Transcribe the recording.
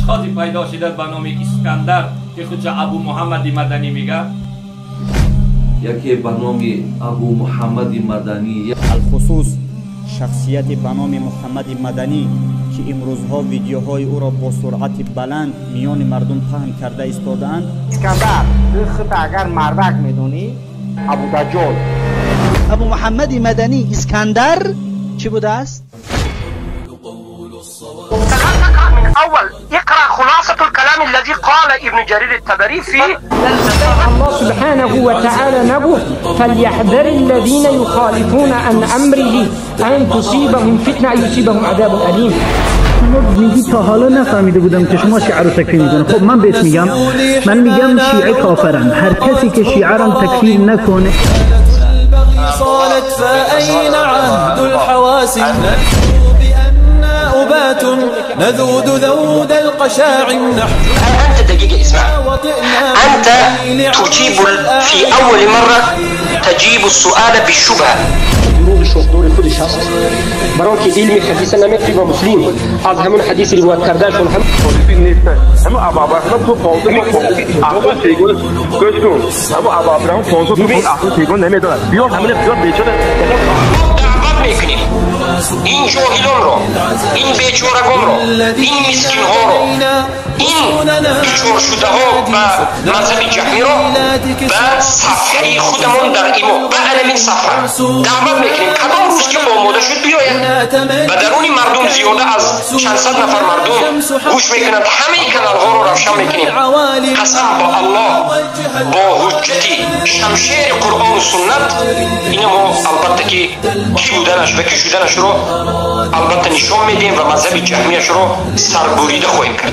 устоди пайдо шуда ба номи Искандар, ки худша Абу Муҳаммади Маданӣ мегӯяд. Яке ба номи Абу Муҳаммади Маданӣ. Алхусус шахсияти ба номи Муҳаммади Маданӣ, ки имрӯзҳо видеоҳои ӯро бо суръати баланд миёни мардум паҳн карда истодаанд. Искандар, ту худта агар мардак медонӣ, Абу Даҷҷол. Абу Муҳаммади Маданӣ Искандар чӣ будааст? من أول اقرأ خلاصة الكلام الذي قال ابن جرير الطبري في الله سبحانه وتعالى نبوه فليحذر الذين يخالفون عن أمره أن تصيبهم فتنة يصيبهم عذاب أليم. شما میگی تا حالا نفهمیده بودم که شما شیعه رو تکفیر میکنه. خب من بهت میگم، من میگم شیعه کافرن، هر کسی که شیعه رو تکفیر نکنه. صالت فأين عهد الحواس أبات نذود ذود القشاع. أنت دقيقة اسمع، أنت تجيب في أول مرة تجيب السؤال بالشبهة. دروغش دور خودش هست، برای که علم حدیث نمیتونی با مسلم از همون حدیث روایت کرده شون هم نیستن. همون ابابرهم تو پانزده اصلا تیگون گوش کن، همون ابابرهم پانزده تو اصلا تیگون نمیدونن. بیا همون بیا بیچاره دعوت میکنیم این جاهلان رو، این بیچارگان رو، این مسکین ها رو، این دچار شده ها و مذهب جهمی رو به صفحه خودمون در ایمو به علمین صفحه دعوت میکنیم. کدام روز که آماده شد بیاید و درون مردم زیاده از چند صد نفر مردم گوش میکنند. همه کانال ها رو روشن میکنیم. قسم با الله با حجتی شمشیر قرآن و سنت اینو ما البته که کی بودنش و کی شدنش رو البته نشون میدیم و مذهب جهمیش رو سربریده خواهیم کرد.